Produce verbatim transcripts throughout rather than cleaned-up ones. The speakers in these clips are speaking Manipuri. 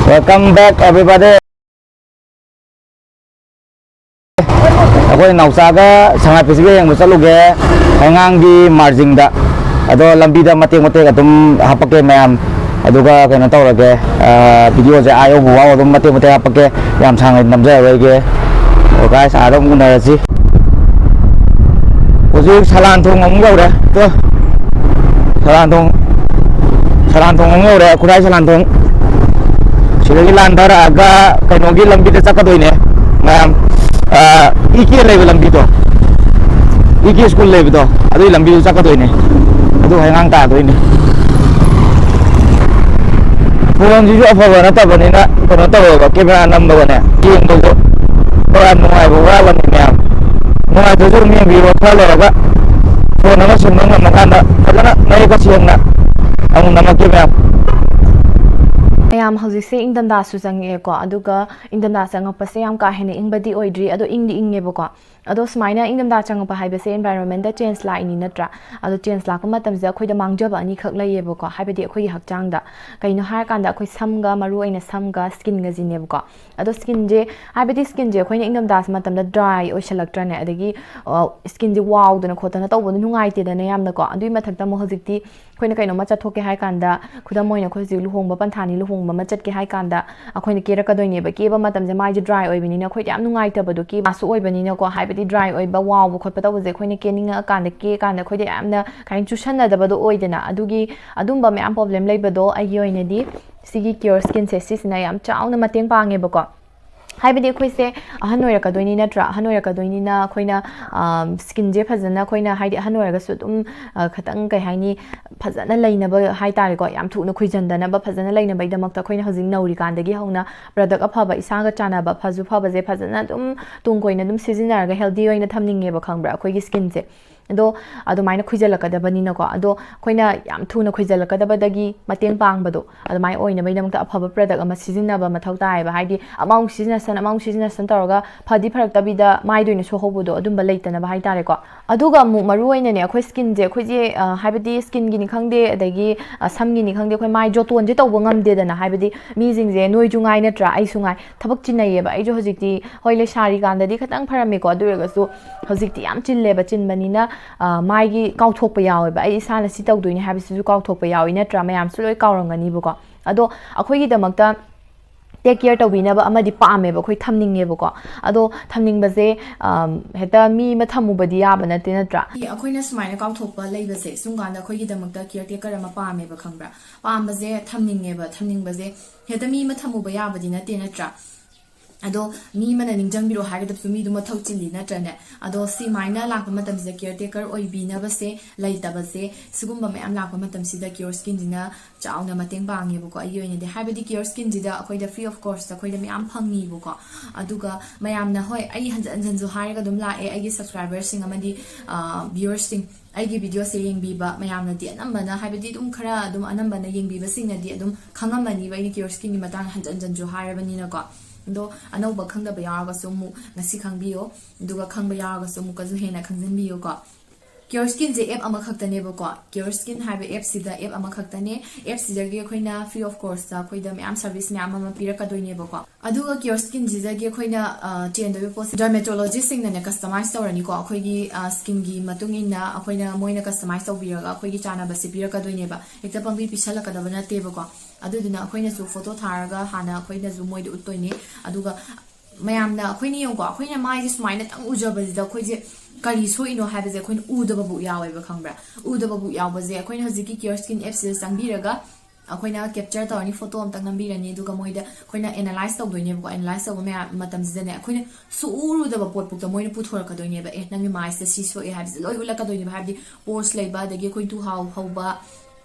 Welcome back, everybody. ꯑꯩꯈꯣꯏ ꯅꯥꯎꯆꯥꯒ ꯁꯉꯥꯏ ꯐꯦꯁꯇꯤꯚꯦꯜ ꯌꯦꯡꯕ ꯆꯠꯂꯨꯒꯦ, ꯍꯩꯉꯥꯡꯒꯤ ꯃꯥꯔꯖꯤꯡꯗ꯫ ꯑꯗꯣ ꯂꯝꯕꯤꯗ ꯃꯇꯦꯛ ꯃꯇꯦꯛ ꯑꯗꯨꯝ ꯍꯥꯄꯛꯀꯦ ꯃꯌꯥꯝ, ꯑꯗꯨꯒ ꯀꯩꯅꯣ ꯇꯧꯔꯒꯦ, ꯚꯤꯗꯤꯑꯣꯁꯦ ꯑꯥ ꯌꯧꯕ ꯐꯥꯎ ꯑꯗꯨꯝ ꯃꯇꯦꯛ ꯃꯇꯦꯛ ꯍꯥꯄꯛꯀꯦ, ꯌꯥꯝ ꯁꯥꯡꯅ ꯅꯝꯖꯔꯔꯣꯏꯒꯦ꯫ ꯑꯣ guys, ꯑꯥꯗ ꯑꯃꯨꯛ ꯎꯅꯔꯁꯤ꯫ ꯍꯧꯖꯤꯛ ꯁꯂꯥꯟ ꯊꯣꯡ ꯑꯃꯨꯛ ꯌꯧꯔꯦ꯫ ꯇꯣ, ꯁꯂꯥꯟ ꯊꯣꯡ, ꯁꯂꯥꯟ ꯊꯣꯡ ꯑꯃꯨꯛ ꯌꯧꯔꯦ, ꯈꯨꯔꯥꯏ ꯁꯂꯥꯟ ꯊꯣꯡ꯫ ꯁꯤꯗꯒꯤ ꯂꯥꯟꯊꯔꯛꯑꯒ ꯀꯩꯅꯣꯒꯤ ꯂꯝꯕꯤꯗ ꯆꯠꯀꯗꯣꯏꯅꯦ ꯃꯌꯥꯝ, ꯏ ꯀꯦ ꯂꯩꯕ ꯂꯝꯕꯤꯗꯣ, ꯏ ꯀꯦ ꯁ꯭ꯀꯨꯜ ꯂꯩꯕꯗꯣ, ꯑꯗꯨꯒꯤ ꯂꯝꯕꯤꯗ ꯆꯠꯀꯗꯣꯏꯅꯦ꯫ ꯑꯗꯨ ꯍꯩꯉꯥꯡ ꯇꯥꯗꯣꯏꯅꯦ꯫ ꯐꯣꯟꯁꯤꯁꯨ ꯑꯐꯕ ꯅꯠꯇꯕꯅꯤꯅ ꯀꯩꯅꯣ ꯇꯧꯋꯦꯕ, ꯀꯦꯃꯦꯔꯥ ꯅꯝꯕꯗꯅꯦ ꯌꯦꯡꯕꯁꯨ ꯌꯥꯝ ꯅꯨꯡꯉꯥꯏꯕ ꯋꯥꯠꯂꯅꯤ ꯃꯌꯥꯝ꯫ ꯅꯨꯡꯉꯥꯏꯇ꯭ꯔꯁꯨ ꯑꯗꯨꯝ ꯌꯦꯡꯕꯤꯔꯣ, ꯈꯔ ꯂꯩꯔꯒ ꯐꯣꯟ ꯑꯃ ꯁꯤꯟꯕ ꯉꯝꯃꯀꯥꯟꯗ ꯐꯖꯅ ꯃꯌꯦꯛꯀ ꯁꯦꯡꯅ ꯑꯃꯨꯛ ꯅꯝꯃꯛꯀꯦ ꯃꯌꯥꯝ꯫ ꯃꯌꯥꯝ, ꯍꯧꯖꯤꯛꯁꯦ ꯏꯪꯊꯝꯊꯥꯁꯨ ꯆꯪꯉꯛꯑꯦꯀꯣ, ꯑꯗꯨꯒ ꯏꯪꯊꯝꯊꯥ ꯆꯪꯉꯛꯄꯁꯦ ꯌꯥꯝ ꯀꯥ ꯍꯦꯟꯅ ꯏꯪꯕꯗꯤ ꯑꯣꯏꯗ꯭ꯔꯤ, ꯑꯗꯣ ꯏꯪꯗꯤ ꯏꯪꯉꯦꯕꯀꯣ꯫ ꯑꯗꯣ ꯁꯨꯃꯥꯏꯅ ꯏꯪꯊꯝꯊꯥ ꯆꯪꯉꯛꯄ ꯍꯥꯏꯕꯁꯦ environment ꯇ change ꯂꯥꯛꯏꯅꯤ ꯅꯠꯇ꯭ꯔꯥ? ꯑꯗꯣ change ꯂꯥꯛꯄ ꯃꯇꯝꯁꯤꯗ ꯑꯩꯈꯣꯏꯗ ꯃꯥꯡꯖꯕ ꯑꯅꯤꯈꯛ ꯂꯩꯌꯦꯕꯀꯣ, ꯍꯥꯏꯕꯗꯤ ꯑꯩꯈꯣꯏꯒꯤ ꯍꯛꯆꯥꯡꯗ꯫ ꯀꯩꯅꯣ ꯍꯥꯏꯔꯀꯥꯟꯗ ꯑꯩꯈꯣꯏ ꯁꯝꯒ, ꯃꯔꯨ ꯑꯣꯏꯅ ꯁꯝꯒ skin ꯒꯁꯤꯅꯦꯕꯀꯣ꯫ ꯑꯗꯣ skin ꯁꯦ, ꯍꯥꯏꯕꯗꯤ skin ꯁꯦ ꯑꯩꯈꯣꯏꯅ ꯏꯪꯊꯝꯊꯥ ꯃꯇꯝꯗ dry ꯑꯣꯏꯁꯜꯂꯛꯇ꯭ꯔꯅꯦ, ꯑꯗꯒꯤ skin ꯁꯦ ꯋꯥꯎꯗꯅ ꯈꯣꯠꯇꯅ ꯇꯧꯕꯗꯣ ꯅꯨꯡꯉꯥꯏꯇꯦꯗꯅ ꯌꯥꯝꯅꯀꯣ꯫ ꯑꯗꯨꯒꯤ ꯃꯊꯛꯇ ꯑꯃꯨꯛ ꯍꯧꯖꯤꯛꯇꯤ ꯑꯩꯈꯣꯏꯅ ꯀꯩꯅꯣꯝꯃ ꯆꯠꯊꯣꯛꯀꯦ ꯍꯥꯏ ꯀꯥꯟꯗ, ꯈꯨꯗꯝ ꯑꯣꯏꯅ ꯑꯩꯈꯣꯏ ꯍꯧꯖꯤꯛ ꯂꯨꯍꯣꯡꯕ ꯄꯟꯊꯥꯅꯤ, ꯂꯨꯍꯣꯡꯕ ꯑꯃ ꯆꯠꯀꯦ ꯍꯥꯏ ꯀꯥꯟꯗ ꯑꯩꯈꯣꯏꯅ ꯀꯦꯔꯛꯀꯗꯣꯏꯅꯦꯕ꯫ ꯀꯦꯕ ꯃꯇꯝꯁꯦ ꯃꯥꯏꯁꯦ dry ꯑꯣꯏꯕꯅꯤꯅ ꯑꯩꯈꯣꯏꯗ ꯌꯥꯝ ꯅꯨꯡꯉꯥꯏꯇꯕꯗꯣ, ꯀꯦꯕꯁꯨ ꯑꯣꯏꯕꯅꯤꯅꯀꯣ, ꯍꯥꯏꯕꯗꯤ dry ꯑꯣꯏꯕ, ꯋꯥꯎꯕ ꯈꯣꯠꯄ ꯇꯧꯕꯁꯦ ꯑꯩꯈꯣꯏꯅ ꯀꯦꯅꯤꯡꯉꯛꯑꯀꯥꯟꯗ, ꯀꯦ ꯀꯥꯟꯗ ꯑꯩꯈꯣꯏꯗ ꯌꯥꯝꯅ ꯀꯩ ꯍꯥꯏꯅꯤ, ꯆꯨꯁꯟꯅꯗꯕꯗꯣ ꯑꯣꯏꯗꯅ꯫ ꯑꯗꯨꯒꯤ, ꯑꯗꯨꯝꯕ ꯃꯌꯥꯝ problem ꯂꯩꯕꯗꯣ ꯑꯩꯒꯤ ꯑꯣꯏꯅꯗꯤ ꯁꯤꯒꯤ Cure Skin ꯁꯦ ꯁꯤꯁꯤꯅ ꯌꯥꯝ ꯆꯥꯎꯅ ꯃꯇꯦꯡ ꯄꯥꯡꯉꯦꯕꯀꯣ꯫ ꯍꯥꯏꯕꯗꯤ ꯑꯩꯈꯣꯏꯁꯦ ꯑꯍꯟ ꯑꯣꯏꯔꯛꯀꯗꯣꯏꯅꯤ ꯅꯠꯇ꯭ꯔꯥ? ꯑꯍꯟ ꯑꯣꯏꯔꯛꯀꯗꯣꯏꯅꯤꯅ ꯑꯩꯈꯣꯏꯅ, ꯑꯝ, skin ꯁꯦ ꯐꯖꯅ ꯑꯩꯈꯣꯏꯅ, ꯍꯥꯏꯗꯤ, ꯑꯍꯟ ꯑꯣꯏꯔꯒꯁꯨ ꯑꯗꯨꯝ, ꯑ, ꯈꯤꯇꯪ, ꯀꯩ ꯍꯥꯏꯅꯤ, ꯐꯖꯅ ꯂꯩꯅꯕ ꯍꯥꯏ ꯇꯥꯔꯦꯀꯣ, ꯌꯥꯝ ꯊꯨꯅ ꯈꯨꯏꯖꯟꯗꯅꯕ ꯐꯖꯅ ꯂꯩꯅꯕꯒꯤꯗꯃꯛꯇ ꯑꯩꯈꯣꯏꯅ ꯍꯧꯖꯤꯛ ꯅꯧꯔꯤꯀꯥꯟꯗꯒꯤ ꯍꯧꯅ product ꯑꯐꯕ, ꯏꯁꯥꯒ ꯆꯥꯟꯅꯕ, ꯐꯁꯨ ꯐꯕꯁꯦ ꯐꯖꯅ ꯑꯗꯨꯝ ꯇꯨꯡ ꯀꯣꯏꯅ ꯑꯗꯨꯝ ꯁꯤꯖꯤꯟꯅꯔꯒ healthy ꯑꯣꯏꯅ ꯊꯝꯅꯤꯡꯉꯦꯕ, ꯈꯪꯕ꯭ꯔꯥ, ꯑꯩꯈꯣꯏꯒꯤ skin ꯁꯦ꯫ ꯑꯗꯣ ꯑꯗꯨꯃꯥꯏꯅ ꯈꯨꯏꯖꯜꯂꯛꯀꯗꯕꯅꯤꯅꯀꯣ꯫ ꯑꯗꯣ ꯑꯩꯈꯣꯏꯅ ꯌꯥꯝ ꯊꯨꯅ ꯈꯨꯏꯖꯜꯂꯛꯀꯗꯕꯗꯒꯤ ꯃꯇꯦꯡ ꯄꯥꯡꯕꯗꯣ ꯑꯗꯨꯃꯥꯏꯅ ꯑꯣꯏꯅꯕꯒꯤꯗꯃꯛꯇ ꯑꯐꯕ ꯄ꯭ꯔꯗꯛ ꯑꯃ ꯁꯤꯖꯤꯟꯅꯕ ꯃꯊꯧ ꯇꯥꯏꯌꯦꯕ꯫ ꯍꯥꯏꯗꯤ ꯑꯃꯃꯨꯛ ꯁꯤꯖꯤꯟꯅꯁꯟ ꯑꯃꯃꯨꯛ ꯁꯤꯖꯤꯟꯅꯁꯟ ꯇꯧꯔꯒ ꯐꯗꯤ ꯐꯔꯛꯇꯕꯤꯗ ꯃꯥꯏꯗ ꯑꯣꯏꯅ ꯁꯣꯛꯍꯧꯕꯗꯣ ꯑꯗꯨꯝꯕ ꯂꯩꯇꯅꯕ ꯍꯥꯏꯇꯥꯔꯦꯀꯣ꯫ ꯑꯗꯨꯒ ꯑꯃꯨꯛ ꯃꯔꯨ ꯑꯣꯏꯅꯅꯦ ꯑꯩꯈꯣꯏ ꯁ꯭ꯀꯤꯟꯁꯦ, ꯑꯩꯈꯣꯏꯁꯦ ꯑ, ꯍꯥꯏꯕꯗꯤ ꯁ꯭ꯀꯤꯟꯒꯤꯅꯤ ꯈꯪꯗꯦ, ꯑꯗꯒꯤ ꯑ, ꯁꯝꯒꯤꯅꯤ ꯈꯪꯗꯦ, ꯑꯩꯈꯣꯏ ꯃꯥꯏ ꯖꯣꯇꯣꯟꯁꯦ ꯇꯧꯕ ꯉꯝꯗꯦꯗꯅ꯫ ꯍꯥꯏꯕꯗꯤ ꯃꯤꯁꯤꯡꯁꯦ, ꯅꯣꯏꯁꯨ ꯉꯥꯏ ꯅꯠꯇ꯭ꯔꯥ, ꯑꯩꯁꯨ ꯉꯥꯏ, ꯊꯕꯛ ꯆꯤꯟꯅꯩꯌꯦꯕ꯫ ꯑꯩꯁꯨ ꯍꯧꯖꯤꯛꯇꯤ, ꯍꯣꯏ, ꯂꯩꯁꯥꯔꯤꯀꯥꯟꯗꯗꯤ ꯈꯤꯇꯪ ꯐꯔꯝꯃꯤꯀꯣ, ꯑꯗꯨ ꯑꯣꯏꯔꯒꯁꯨ ꯍꯧꯖꯤꯛꯇꯤ ꯌꯥꯝ ꯆꯤꯜꯂꯦꯕ꯫ ꯆꯤꯟꯕꯅꯤꯅ ꯑ, ꯃꯥꯏꯒꯤ ꯀꯥꯎꯊꯣꯛꯄ ꯌꯥꯎꯋꯦꯕ꯫ ꯑꯩ ꯏꯁꯥꯅ ꯁꯤ ꯇꯧꯗꯣꯏꯅꯦ ꯍꯥꯏꯕꯁꯤꯁꯨ ꯀꯥꯎꯊꯣꯛꯄ ꯌꯥꯎꯏ ꯅꯠꯇ꯭ꯔꯥ? ꯃꯌꯥꯝꯁꯨ ꯂꯣꯏ ꯀꯥꯎꯔꯝꯒꯅꯤꯕꯀꯣ꯫ ꯑꯗꯣ ꯑꯩꯈꯣꯏꯒꯤꯗꯃꯛꯇ ꯇꯦꯛ ꯀꯤꯌꯔ ꯇꯧꯕꯤꯅꯕ ꯑꯃꯗꯤ ꯄꯥꯝꯃꯦꯕ, ꯑꯩꯈꯣꯏ ꯊꯝꯅꯤꯡꯉꯦꯕꯀꯣ꯫ ꯑꯗꯣ ꯊꯝꯅꯤꯡꯕꯁꯦ, ꯑꯝ, ꯍꯦꯛꯇ ꯃꯤ ꯑꯃ ꯊꯝꯃꯨꯕꯗꯤ ꯌꯥꯕ ꯅꯠꯇꯦ ꯅꯠꯇ꯭ꯔꯥ? ꯑꯩꯈꯣꯏꯅ ꯁꯨꯃꯥꯏꯅ ꯀꯥꯎꯊꯣꯛꯄ ꯂꯩꯕꯁꯦ, ꯁꯨꯝ ꯀꯥꯟꯗ ꯑꯩꯈꯣꯏꯒꯤꯗꯃꯛꯇ ꯀꯤꯌꯔ ꯇꯦꯀꯔ ꯑꯃ ꯄꯥꯝꯃꯦꯕ, ꯈꯪꯕ꯭ꯔꯥ? ꯄꯥꯝꯕꯁꯦ, ꯊꯝꯅꯤꯡꯉꯦꯕ꯫ ꯊꯝꯅꯤꯡꯕꯁꯦ ꯍꯦꯛꯇ ꯃꯤ ꯑꯃ ꯊꯝꯃꯨꯕ ꯌꯥꯕꯗꯤ ꯅꯠꯇꯦ ꯅꯠꯇ꯭ꯔꯥ? ꯑꯗꯣ ꯃꯤ ꯑꯃꯅ ꯅꯤꯡꯁꯤꯡꯕꯤꯔꯣ ꯍꯥꯏꯒꯗꯕꯁꯨ ꯃꯤꯗꯨ ꯃꯊꯧ ꯆꯤꯜꯂꯤ ꯅꯠꯇ꯭ꯔꯅꯦ? ꯑꯗꯣ ꯁꯤꯃꯥꯏꯅ ꯂꯥꯛꯄ ꯃꯇꯝꯁꯤꯗ ꯀꯤꯌꯔ ꯇꯦꯀꯔ ꯑꯣꯏꯕꯤꯅꯕꯁꯦ ꯂꯩꯇꯕꯁꯦ, ꯁꯤꯒꯨꯝꯕ ꯃꯌꯥꯝ ꯂꯥꯛꯄ ꯃꯇꯝꯁꯤꯗ ꯀꯤꯌꯣꯔ ꯁ꯭ꯀꯤꯟꯁꯤꯅ ꯆꯥꯎꯅ ꯃꯇꯦꯡ ꯄꯥꯡꯉꯦꯕꯀꯣ꯫ ꯑꯩꯒꯤ ꯑꯣꯏꯅꯗꯤ, ꯍꯥꯏꯕꯗꯤ ꯀꯤꯌꯣꯔ ꯁ꯭ꯀꯤꯟꯁꯤꯗ ꯑꯩꯈꯣꯏꯗ ꯐ꯭ꯔꯤ ꯑꯣꯐ ꯀꯣꯁꯇ ꯑꯩꯈꯣꯏꯗ ꯃꯌꯥꯝ ꯐꯪꯉꯤꯕꯀꯣ꯫ ꯑꯗꯨꯒ ꯃꯌꯥꯝꯅ, ꯍꯣꯏ, ꯑꯩ ꯍꯟꯖꯟ ꯍꯟꯖꯟꯁꯨ ꯍꯥꯏꯔꯒ ꯑꯗꯨꯝ ꯂꯥꯛꯑꯦ, ꯑꯩꯒꯤ ꯁꯕꯁꯀ꯭ꯔꯥꯏꯕꯔꯁꯤꯡ ꯑꯃꯗꯤ ꯚ꯭ꯌꯨꯋꯔꯁꯤꯡ, ꯑꯩꯒꯤ ꯚꯤꯗꯤꯑꯣꯁꯦ ꯌꯦꯡꯕꯤꯕ ꯃꯌꯥꯝꯅꯗꯤ, ꯑꯅꯝꯕꯅ, ꯍꯥꯏꯕꯗꯤ ꯑꯗꯨꯝ ꯈꯔ ꯑꯗꯨꯝ ꯑꯅꯝꯕꯅ ꯌꯦꯡꯕꯤꯕꯁꯤꯡꯅꯗꯤ ꯑꯗꯨꯝ ꯈꯪꯉꯝꯃꯅꯤꯕ ꯑꯩꯅ ꯀꯤꯌꯣꯔ ꯁ꯭ꯀꯤꯟꯒꯤ ꯃꯇꯥꯡꯗ ꯍꯟꯖꯟ ꯍꯟꯖꯟꯁꯨ ꯍꯥꯏꯔꯕꯅꯤꯅꯀꯣ꯫ ꯑꯗꯣ ꯑꯅꯧꯕ ꯈꯪꯗꯕ ꯌꯥꯎꯔꯒꯁꯨ ꯑꯃꯨꯛ ꯉꯁꯤ ꯈꯪꯕꯤꯌꯣ, ꯑꯗꯨꯒ ꯈꯪꯕ ꯌꯥꯎꯔꯒꯁꯨ ꯑꯃꯨꯛꯀꯁꯨ ꯍꯦꯟꯅ ꯈꯪꯖꯤꯟꯕꯤꯌꯨꯀꯣ꯫ ꯀꯤꯌꯣꯔ ꯁ꯭ꯀꯤꯟꯁꯦ ꯑꯦꯞ ꯑꯃꯈꯛꯇꯅꯦꯕꯀꯣ꯫ ꯀꯤꯌꯣꯔ ꯁ꯭ꯀꯤꯟ ꯍꯥꯏꯕ ꯑꯦꯞꯁꯤꯗ, ꯑꯦꯞ ꯑꯃꯈꯛꯇꯅꯦ꯫ ꯑꯦꯞꯁꯤꯗꯒꯤ ꯑꯩꯈꯣꯏꯅ ꯐ꯭ꯔꯤ ꯑꯣꯐ ꯀꯣꯁꯇ ꯑꯩꯈꯣꯏꯗ ꯃꯌꯥꯝ ꯁꯔꯚꯤꯁ ꯃꯌꯥꯝ ꯑꯃ ꯄꯤꯔꯛꯀꯗꯣꯏꯅꯦꯕꯀꯣ꯫ ꯑꯗꯨꯒ ꯀꯤꯌꯣꯔ ꯁ꯭ꯀꯤꯟꯁꯤꯗꯒꯤ ꯑꯩꯈꯣꯏꯅ, ꯑ, ꯆꯦꯟꯗꯣꯏꯕ ꯄꯣꯠꯁꯦ ꯗꯔꯃꯦꯇꯣꯂꯣꯖꯤꯁꯁꯤꯡꯅꯅꯦ ꯀꯁꯇꯃꯥꯏꯁ ꯇꯧꯔꯅꯤꯀꯣ꯫ ꯑꯩꯈꯣꯏꯒꯤ, ꯑ, ꯁ꯭ꯀꯤꯟꯒꯤ ꯃꯇꯨꯡ ꯏꯟꯅ ꯑꯩꯈꯣꯏꯅ, ꯃꯣꯏꯅ ꯀꯁꯇꯃꯥꯏꯁ ꯇꯧꯕꯤꯔꯒ ꯑꯩꯈꯣꯏꯒꯤ ꯆꯥꯅꯕꯁꯦ ꯄꯤꯔꯛꯀꯗꯣꯏꯅꯦꯕ꯫ ꯍꯦꯛꯇ ꯄꯪꯄꯤ ꯄꯤꯁꯜꯂꯛꯀꯗꯕ ꯅꯠꯇꯦꯕꯀꯣ꯫ ꯑꯗꯨꯗꯨꯅ ꯑꯩꯈꯣꯏꯅꯁꯨ ꯐꯣꯇꯣ ꯊꯥꯔꯒ ꯍꯥꯟꯅ ꯑꯩꯈꯣꯏꯅꯁꯨ ꯃꯣꯏꯗ ꯎꯠꯇꯣꯏꯅꯦ꯫ ꯑꯗꯨꯒ ꯃꯌꯥꯝꯅ, ꯑꯩꯈꯣꯏꯅ ꯌꯦꯡꯉꯨꯀꯣ, ꯑꯩꯈꯣꯏꯅ ꯃꯥꯏꯁꯦ ꯁꯨꯃꯥꯏꯅꯇꯪ ꯎꯖꯕꯁꯤꯗ ꯑꯩꯈꯣꯏꯁꯦ ꯀꯔꯤ ꯁꯣꯛꯏꯅꯣ ꯍꯥꯏꯕꯁꯦ ꯑꯩꯈꯣꯏꯅ ꯎꯗꯕꯕꯨ ꯌꯥꯎꯋꯦꯕ, ꯈꯪꯕ꯭ꯔꯥ? ꯎꯗꯕꯕꯨ ꯌꯥꯎꯕꯁꯦ ꯑꯩꯈꯣꯏꯅ ꯍꯧꯖꯤꯛꯀꯤ ꯀꯤꯌꯣꯔ ꯁ꯭ꯀꯤꯟ ꯑꯦꯞꯁꯤꯗ ꯆꯪꯕꯤꯔꯒ ꯑꯩꯈꯣꯏꯅ ꯀꯦꯞꯆꯔ ꯇꯧꯔꯅꯤ, ꯐꯣꯇꯣ ꯑꯝꯇꯪ ꯅꯝꯕꯤꯔꯅꯤ, ꯑꯗꯨꯒ ꯃꯣꯏꯗ ꯑꯩꯈꯣꯏꯅ ꯑꯦꯅꯥꯂꯥꯏꯁ ꯇꯧꯗꯣꯏꯅꯦꯕꯀꯣ꯫ ꯑꯦꯅꯥꯂꯥꯏꯁ ꯇꯧꯕ ꯃꯌꯥꯝ ꯃꯇꯝꯁꯤꯗꯅꯦ, ꯑꯩꯈꯣꯏꯅ ꯁꯨꯛꯎꯔꯨꯗꯕ ꯄꯣꯠꯄꯨꯛꯇ ꯃꯣꯏꯅ ꯄꯨꯊꯣꯔꯛꯀꯗꯣꯏꯅꯦꯕ꯫ "ꯑꯦ, ꯅꯪꯒꯤ ꯃꯥꯏꯁꯤꯗ ꯁꯤ ꯁꯣꯛꯑꯦ" ꯍꯥꯏꯕꯁꯦ ꯂꯣꯏ ꯎꯠꯂꯛꯀꯗꯣꯏꯅꯦꯕ꯫ ꯍꯥꯏꯕꯗꯤ ꯄꯣꯔꯁ ꯂꯩꯕ, ꯑꯗꯒꯤ ꯑꯩꯈꯣꯏ ꯇꯨꯍꯥꯎ ꯍꯧꯕ,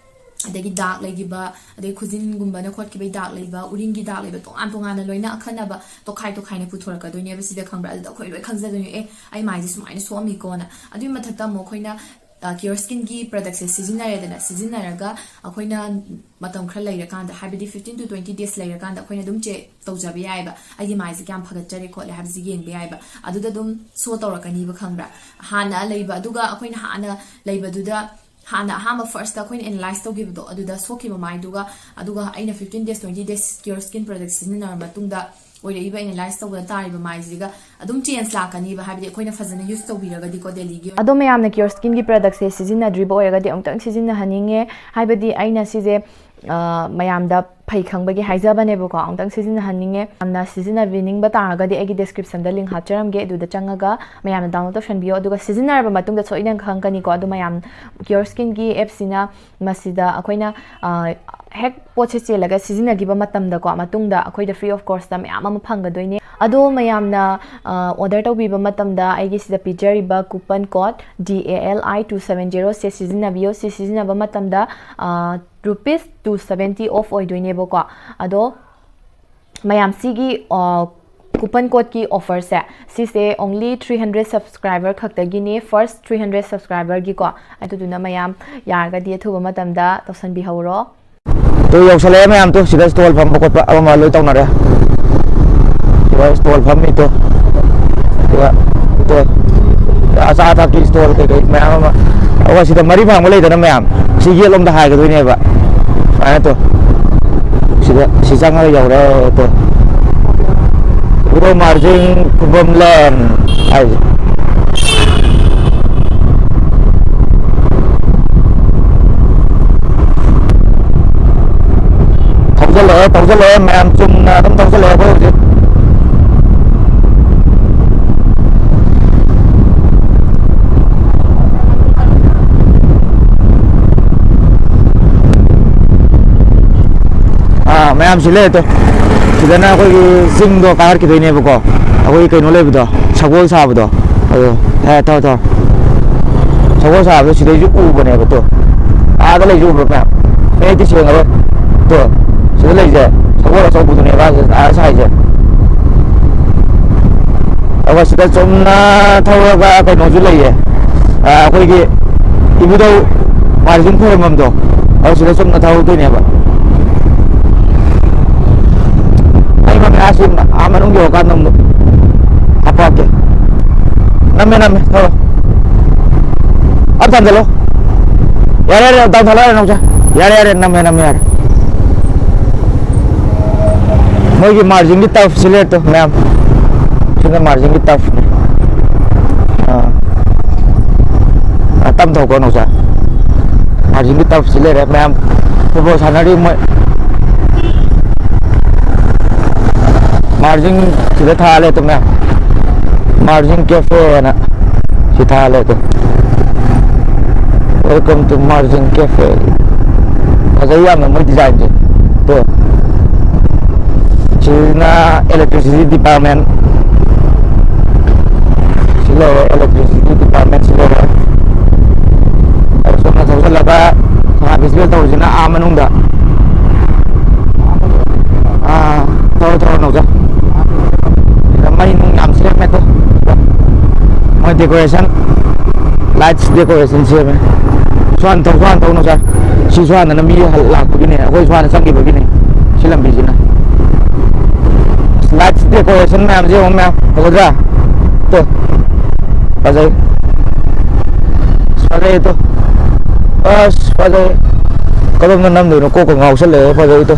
ꯑꯗꯒꯤ ꯗꯥꯛ ꯂꯩꯈꯤꯕ, ꯑꯗꯩ ꯈꯨꯖꯤꯟꯒꯨꯝꯕꯅ ꯈꯣꯠꯈꯤꯕꯒꯤ ꯗꯥꯛ ꯂꯩꯕ, ꯎꯔꯤꯡꯒꯤ ꯗꯥꯛ ꯂꯩꯕ, ꯇꯣꯉꯥꯟ ꯇꯣꯉꯥꯟꯅ ꯂꯣꯏꯅ ꯑꯈꯟꯅꯕ ꯇꯣꯈꯥꯏ ꯇꯣꯈꯥꯏꯅ ꯄꯨꯊꯣꯔꯛꯀꯗꯣꯏꯅꯦꯕ ꯁꯤꯗ, ꯈꯪꯕ꯭ꯔꯥ? ꯑꯗꯨꯗ ꯑꯩꯈꯣꯏ ꯂꯣꯏ ꯈꯪꯖꯗꯣꯏꯅꯦ, "ꯑꯦ, ꯑꯩ ꯃꯥꯏꯁꯦ ꯁꯨꯃꯥꯏꯅ ꯁꯣꯛꯑꯝꯃꯤꯀꯣꯅ"꯫ ꯑꯗꯨꯒꯤ ꯃꯊꯛꯇ ꯑꯃꯨꯛ ꯑꯩꯈꯣꯏꯅ ꯀꯤꯌꯣꯔ ꯁ꯭ꯀꯤꯟꯒꯤ ꯄ꯭ꯔꯗꯛꯁꯦ ꯁꯤꯖꯤꯟꯅꯔꯦꯗꯅ, ꯁꯤꯖꯤꯟꯅꯔꯒ ꯑꯩꯈꯣꯏꯅ ꯃꯇꯝ ꯈꯔ ꯂꯩꯔꯀꯥꯟꯗ, ꯍꯥꯏꯕꯗꯤ fifteen to twenty days ꯂꯩꯔꯀꯥꯟꯗ ꯑꯩꯈꯣꯏꯅ ꯑꯗꯨꯝ ꯆꯦꯛ ꯇꯧꯖꯕ ꯌꯥꯏꯕ, ꯑꯩꯒꯤ ꯃꯥꯏꯁꯦ ꯀꯌꯥꯝ ꯐꯒꯠꯆꯔꯦ ꯈꯣꯠꯂꯦ ꯍꯥꯏꯕꯁꯤ ꯌꯦꯡꯕ ꯌꯥꯏꯕ꯫ ꯑꯗꯨꯗ ꯑꯗꯨꯝ ꯁꯣ ꯇꯧꯔꯛꯀꯅꯤꯕ, ꯈꯪꯕ꯭ꯔꯥ? ꯍꯥꯟꯅ ꯂꯩꯕ, ꯑꯗꯨꯒ ꯑꯩꯈꯣꯏꯅ ꯍꯥꯟꯅ ꯂꯩꯕꯗꯨꯗ, ꯍꯥꯟꯅ ꯑꯍꯥꯟꯕ ꯐꯥꯔꯁꯇ ꯑꯩꯈꯣꯏꯅ ꯑꯦꯅꯥꯂꯥꯏꯁ ꯇꯧꯈꯤꯕꯗꯣ, ꯑꯗꯨꯗ ꯁꯣꯛꯈꯤꯕ ꯃꯥꯏꯗꯨꯒ, ꯑꯗꯨꯒ ꯑꯩꯅ fifteen days, twenty days QR scan product ꯁꯤꯖꯤꯟꯅꯔ ꯃꯇꯨꯡꯗ ꯑꯣꯏꯔꯛꯏꯕ ꯑꯦꯅꯥꯂꯥꯏꯁ ꯇꯧꯕꯗ ꯇꯥꯔꯤꯕ ꯃꯥꯏꯁꯤꯒ ꯑꯗꯨꯝ ꯆꯦꯟꯖ ꯂꯥꯛꯀꯅꯤꯕ, ꯍꯥꯏꯕꯗꯤ ꯑꯩꯈꯣꯏꯅ ꯐꯖꯅ ꯌꯨꯁ ꯇꯧꯕꯤꯔꯒꯗꯤꯀꯣ, ꯗꯦꯂꯤꯒꯤ ꯑꯣꯏꯅ꯫ ꯑꯗꯣ ꯃꯌꯥꯝꯅ ꯀꯤꯌꯣꯔ ꯁ꯭ꯀꯤꯟꯒꯤ ꯄ꯭ꯔꯗꯛꯁꯦ ꯁꯤꯖꯤꯟꯅꯗ꯭ꯔꯤꯕ ꯑꯣꯏꯔꯒꯗꯤ ꯑꯃꯨꯛꯇꯪ ꯁꯤꯖꯤꯟꯅꯍꯟꯅꯤꯡꯉꯦ, ꯍꯥꯏꯕꯗꯤ ꯑꯩꯅ ꯁꯤꯁꯦ, ꯑ, ꯃꯌꯥꯝꯗ ꯐꯩ ꯈꯪꯕꯒꯤ ꯍꯥꯏꯖꯕꯅꯦꯕꯀꯣ, ꯑꯃꯨꯛꯇꯪ ꯁꯤꯖꯤꯟꯅꯍꯟꯅꯤꯡꯉꯦ꯫ ꯌꯥꯝꯅ ꯁꯤꯖꯤꯟꯅꯕꯤꯅꯤꯡꯕ ꯇꯥꯔꯒꯗꯤ ꯑꯩꯒꯤ ꯗꯤꯁꯀ꯭ꯔꯤꯞꯁꯟꯗ ꯂꯤꯡ ꯍꯥꯞꯆꯔꯝꯒꯦ, ꯑꯗꯨꯗ ꯆꯪꯉꯒ ꯃꯌꯥꯝꯅ ꯗꯥꯎꯟꯂꯣꯗ ꯇꯧꯁꯟꯕꯤꯌꯣ, ꯑꯗꯨꯒ ꯁꯤꯖꯤꯟꯅꯔꯕ ꯃꯇꯨꯡꯗ ꯁꯣꯏꯗꯅ ꯈꯪꯒꯅꯤꯀꯣ꯫ ꯑꯗꯨ ꯃꯌꯥꯝ, ꯀꯤꯌꯣꯔ ꯁ꯭ꯀꯤꯟꯒꯤ ꯑꯦꯞꯁꯤꯅ ꯃꯁꯤꯗ ꯑꯩꯈꯣꯏꯅ, ꯑ, ꯍꯦꯛ ꯄꯣꯠꯁꯦ ꯆꯦꯜꯂꯒ ꯁꯤꯖꯤꯟꯅꯈꯤꯕ ꯃꯇꯝꯗꯀꯣ, ꯃꯇꯨꯡꯗ ꯑꯩꯈꯣꯏꯗ ꯐ꯭ꯔꯤ ꯑꯣꯐ ꯀꯣꯁꯇ ꯃꯌꯥꯝ ꯑꯃ ꯐꯪꯒꯗꯣꯏꯅꯦ꯫ ꯑꯗꯣ ꯃꯌꯥꯝꯅ, ꯑ, ꯑꯣꯔꯗꯔ ꯇꯧꯕꯤꯕ ꯃꯇꯝꯗ ꯑꯩꯒꯤ ꯁꯤꯗ ꯄꯤꯖꯔꯤꯕ coupon code D A L I two seven zero ꯁꯦ ꯁꯤꯖꯤꯟꯅꯕꯤꯌꯣ꯫ ꯁꯤ ꯁꯤꯖꯤꯟꯅꯕ ꯃꯇꯝꯗ, ꯑ, ꯔꯨꯄꯤꯁ two seventy ꯑꯣꯐ ꯑꯣꯏꯗꯣꯏꯅꯦꯕꯀꯣ꯫ ꯑꯗꯣ ꯃꯌꯥꯝ ꯁꯤꯒꯤ, ꯑ, ꯀꯨꯄꯟ ꯀꯣꯗꯀꯤ ꯑꯣꯐꯔꯁꯦ, ꯁꯤꯁꯦ only three hundred subscriber ꯈꯛꯇꯒꯤꯅꯦ, first three hundred subscriberꯒꯤꯀꯣ꯫ ꯑꯗꯨꯗꯨꯅ ꯃꯌꯥꯝ ꯌꯥꯔꯒꯗꯤ ꯑꯊꯨꯕ ꯃꯇꯝꯗ ꯇꯧꯁꯟꯕꯤꯍꯧꯔꯣ꯫ ꯇꯨ ꯌꯧꯁꯜꯂꯛꯑꯦ ꯃꯌꯥꯝ, ꯇꯨ ꯁꯤꯗ ꯁ꯭ꯇꯣꯜ ꯐꯝꯕ ꯈꯣꯠꯄ ꯑꯃ ꯑꯃ ꯂꯣꯏ ꯇꯧꯅꯔꯦ꯫ ꯁꯤꯗ ꯁ꯭ꯇꯣꯜ ꯐꯝꯃꯤ ꯇꯨ꯫ ꯑꯗꯨꯒ ꯇꯨ ꯑꯆꯥ ꯑꯊꯛꯀꯤ ꯁ꯭ꯇꯣꯜ ꯀꯩꯀꯩ ꯃꯌꯥꯝ ꯑꯃ꯫ ꯑꯗꯨꯒ ꯁꯤꯗ ꯃꯔꯤ ꯐꯥꯡꯕ ꯂꯩꯗꯅ ꯃꯌꯥꯝ, ꯁꯤ ꯌꯦꯠꯂꯣꯝꯗ ꯍꯥꯏꯒꯗꯣꯏꯅꯦꯕ꯫ ꯁꯨꯃꯥꯏꯅ ꯇꯨ꯫ ꯁꯤꯗ, ꯁꯤ ꯆꯪꯉꯒ ꯌꯧꯔꯦ ꯇꯨ꯫ ꯎꯔꯣ ꯃꯥꯔꯖꯤꯡ ꯈꯨꯕꯝ ꯂꯦꯟ ꯍꯥꯏꯁꯦ꯫ ꯊꯧꯖꯜꯂꯛꯑꯦ, ꯊꯧꯖꯜꯂꯛꯑꯦ, ꯃꯌꯥꯝ ꯆꯨꯝꯅ ꯑꯗꯨꯝ ꯊꯧꯖꯜꯂꯛꯑꯦ ꯑꯩꯈꯣꯏ ꯍꯧꯖꯤꯛ꯫ ꯑꯥ, ꯃꯌꯥꯝ ꯁꯤ ꯂꯩꯔꯦ ꯇꯣ꯫ ꯁꯤꯗꯅ ꯑꯩꯈꯣꯏꯒꯤ ꯆꯤꯡꯗꯣ ꯀꯥꯈꯠꯈꯤꯗꯣꯏꯅꯦꯕꯀꯣ꯫ ꯑꯩꯈꯣꯏꯒꯤ ꯀꯩꯅꯣ ꯂꯩꯕꯗꯣ, ꯁꯒꯣꯜ ꯁꯥꯕꯗꯣ꯫ ꯑꯗꯣ, ꯑꯦ, ꯇꯧ, ꯇꯧ꯫ ꯁꯒꯣꯜ ꯁꯥꯕꯗꯣ ꯁꯤꯗꯩꯁꯨ ꯎꯕꯅꯦꯕ ꯇꯣ꯫ ꯑꯥꯗ ꯂꯩꯁꯨ ꯎꯕ꯭ꯔꯥ ꯃꯌꯥꯝ? ꯃꯌꯦꯛꯇꯤ ꯁꯦꯡꯉꯔꯣꯏ꯫ ꯇꯣ, ꯁꯤꯗ ꯂꯩꯁꯦ ꯁꯒꯣꯜ ꯑꯆꯧꯕꯗꯨꯅꯦꯕ ꯑꯥ ꯁꯥꯏꯁꯦ꯫ ꯑꯗꯨꯒ ꯁꯤꯗ ꯆꯨꯝꯅ ꯊꯧꯔꯒ ꯀꯩꯅꯣꯁꯨ ꯂꯩꯌꯦ꯫ ꯑ, ꯑꯩꯈꯣꯏꯒꯤ ꯏꯕꯨꯙꯧ ꯃꯥꯔꯖꯤꯡ ꯈꯣꯏꯔꯝꯕꯝꯗꯣ, ꯑꯗꯨ ꯁꯤꯗ ꯆꯨꯝꯅ ꯊꯧꯔꯛꯇꯣꯏꯅꯦꯕ꯫ ꯑꯩ ꯃꯃꯤꯡ ꯑꯥ ꯁꯤ ꯑꯥ ꯃꯅꯨꯡ ꯌꯧꯔꯀꯥꯟꯗ ꯑꯃꯨꯛ ꯍꯥꯄꯛꯀꯦ꯫ ꯅꯝꯃꯦ, ꯅꯝꯃꯦ, ꯊꯧꯔꯣ꯫ ꯑꯞ ꯊꯥꯡꯖꯜꯂꯣ꯫ ꯌꯥꯔꯦ, ꯌꯥꯔꯦ, ꯑꯞ ꯊꯥꯡꯖꯜꯂꯣ, ꯌꯥꯔꯦ, ꯅꯥꯎꯆꯥ꯫ ꯌꯥꯔꯦ, ꯌꯥꯔꯦ, ꯅꯝꯃꯦ, ꯅꯝꯃꯦ, ꯌꯥꯔꯦ꯫ ꯃꯣꯏꯒꯤ ꯃꯥꯔꯖꯤꯡꯒꯤ ꯇꯔꯐꯁꯤ ꯂꯩꯔꯛꯇꯣ ꯃꯌꯥꯝ꯫ ꯁꯤꯅ ꯃꯥꯔꯖꯤꯡꯒꯤ ꯇꯔꯐꯅꯦ꯫ ꯑꯥ꯫ ꯑꯥ, ꯇꯞ ꯊꯧꯀꯣ, ꯅꯥꯎꯆꯥ꯫ ꯃꯥꯔꯖꯤꯡꯒꯤ ꯇꯔꯐꯁꯤ ꯂꯩꯔꯦ ꯃꯌꯥꯝ꯫ ꯐꯨꯠꯕꯣꯜ ꯁꯥꯟꯅꯔꯤ ꯃꯣꯏ꯫ ꯃꯥꯔꯖꯤꯡ ꯁꯤꯗ ꯊꯥ ꯂꯩꯔꯦ ꯃꯌꯥꯝ꯫ ꯃꯥꯔꯖꯤꯡ ꯀꯦꯐꯦ ꯍꯥꯏꯅ ꯁꯤ ꯊꯥ ꯂꯩꯔꯦ꯫ Welcome to Margin Cafe꯫ ꯐꯖꯩ ꯌꯥꯝꯅ ꯃꯣꯏ ꯗꯤꯖꯥꯏꯟꯁꯦ꯫ ꯇꯣ꯫ ꯁꯤꯅ electricity department꯫ ꯁꯤ ꯂꯩꯔꯦ, electricity department ꯁꯤ ꯂꯩꯔꯦ꯫ ꯑꯗꯨ ꯁꯣꯝꯗ ꯊꯧꯖꯤꯜꯂꯒ ꯁꯉꯥꯏ festival ꯇꯧꯔꯤꯁꯤꯅ ꯑꯥ ꯃꯅꯨꯡꯗ꯫ ꯑꯥ, ꯊꯧꯔꯣ, ꯊꯧꯔꯣ, ꯅꯥꯎꯆꯥ꯫ ꯁꯤꯗ ꯃꯩ ꯅꯨꯡ ꯌꯥꯝ ꯁꯦꯝꯃꯦ ꯇꯣ꯫ ꯃꯣꯏ decoration, lights decoration ꯁꯦꯝꯃꯦ꯫ ꯁ꯭ꯋꯥꯟ ꯊꯧ, ꯁ꯭ꯋꯥꯟ ꯊꯧ, ꯅꯥꯎꯆꯥ꯫ ꯁꯤ ꯁ꯭ꯋꯥꯟꯗꯅ ꯃꯤ ꯍꯜ-, ꯂꯥꯛꯄꯒꯤꯅꯦ, ꯑꯩꯈꯣꯏ ꯁ꯭ꯋꯥꯟꯗ ꯆꯪꯈꯤꯕꯒꯤꯅꯦ꯫ ꯁꯤ ꯂꯝꯕꯤꯁꯤꯅ꯫ Lights decoration ꯃꯌꯥꯝꯁꯦ ꯌꯦꯡꯉꯣ ꯃꯌꯥꯝ, ꯐꯖꯗ꯭ꯔꯥ? ꯇꯣ, ꯐꯖꯩ꯫ ꯐꯖꯩ ꯇꯣ꯫ ꯑꯁ, ꯐꯖꯩ꯫ ꯀꯔꯣꯝꯗ ꯅꯝꯗꯣꯏꯅꯣ ꯀꯣꯛꯀ ꯉꯥꯎꯁꯜꯂꯛꯑꯦ, ꯐꯖꯩ ꯇꯣ꯫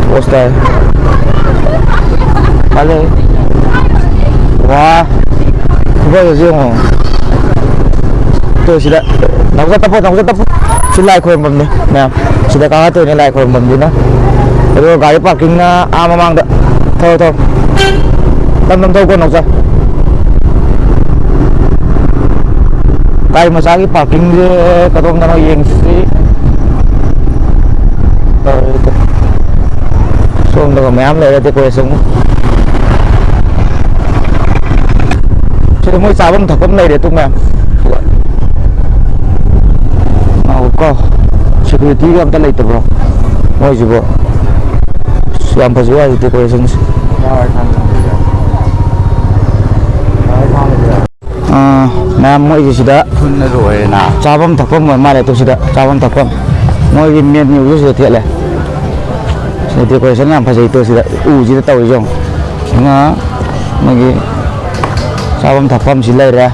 ꯄꯣꯁ ꯇꯥꯏ꯫ ꯐꯖꯩ꯫ ꯋꯥ꯫ ꯈꯨꯐꯖꯁꯦ ꯌꯦꯡꯉꯣ꯫ ꯇꯣ ꯁꯤꯗ꯫ ꯅꯥꯎꯆꯥ ꯇꯞꯄꯣ, ꯅꯥꯎꯆꯥ ꯇꯞꯄꯣ꯫ ꯁꯤ ꯂꯥꯏ ꯈꯣꯏꯔꯝꯐꯝꯅꯤ ꯃꯌꯥꯝ꯫ ꯁꯤꯗ ꯀꯥꯈꯠꯇꯣꯏꯅꯦ ꯂꯥꯏ ꯈꯣꯏꯔꯝꯐꯝꯁꯤꯅ꯫ ꯑꯗꯨꯒ ꯒꯥꯔꯤ parkingꯅ ꯑꯥ ꯃꯃꯥꯡꯗ꯫ ꯊꯧ, ꯊꯧ꯫ ꯇꯞ ꯇꯞ ꯊꯧꯀꯣ, ꯅꯥꯎꯆꯥ꯫ ꯒꯥꯔꯤ ꯃꯆꯥꯒꯤ parkingꯁꯦ ꯀꯗꯣꯝꯗꯅꯣ ꯌꯦꯡꯁꯤ꯫ ꯁꯣꯝꯗꯒ ꯃꯌꯥꯝ ꯂꯩꯔꯦ decoration꯫ ꯁꯤꯗ ꯃꯣꯏ ꯆꯥꯐꯝ ꯊꯛꯐꯝ ꯂꯩꯔꯦ, ꯇꯨ ꯃꯌꯥꯝ꯫ ꯉꯥꯏꯈꯣꯀꯣ꯫ ꯁꯤ Securityꯒ ꯑꯝꯇ ꯂꯩꯇꯕ꯭ꯔꯣ ꯃꯣꯏꯁꯤꯕꯣ? ꯑꯁ, ꯌꯥꯝ ꯐꯖꯩ ꯍꯥꯏꯁꯦ decorationꯁꯦ꯫ ꯑꯥ, ꯃꯌꯥꯝ ꯃꯣꯏꯒꯤ ꯁꯤꯗ ꯊꯨꯅ ꯂꯣꯏꯔꯦꯅ꯫ ꯆꯥꯐꯝ ꯊꯛꯐꯝ ꯑꯣꯏ ꯃꯥꯜꯂꯦ꯫ ꯇꯨ ꯁꯤꯗ ꯆꯥꯐꯝ ꯊꯛꯐꯝ, ꯃꯣꯏꯒꯤ menuꯁꯨ ꯁꯤꯗ ꯊꯦꯠꯂꯦ꯫ ꯁꯤꯗ decoration ꯌꯥꯝ ꯐꯖꯩ꯫ ꯇꯨ ꯁꯤꯗ ꯎꯁꯤꯗ ꯇꯧꯔꯤꯁꯦ ꯌꯦꯡꯉꯣ꯫ ꯉꯥ ꯃꯣꯏꯒꯤ ꯆꯥꯐꯝ ꯊꯛꯐꯝꯁꯤ ꯂꯩꯔꯦ꯫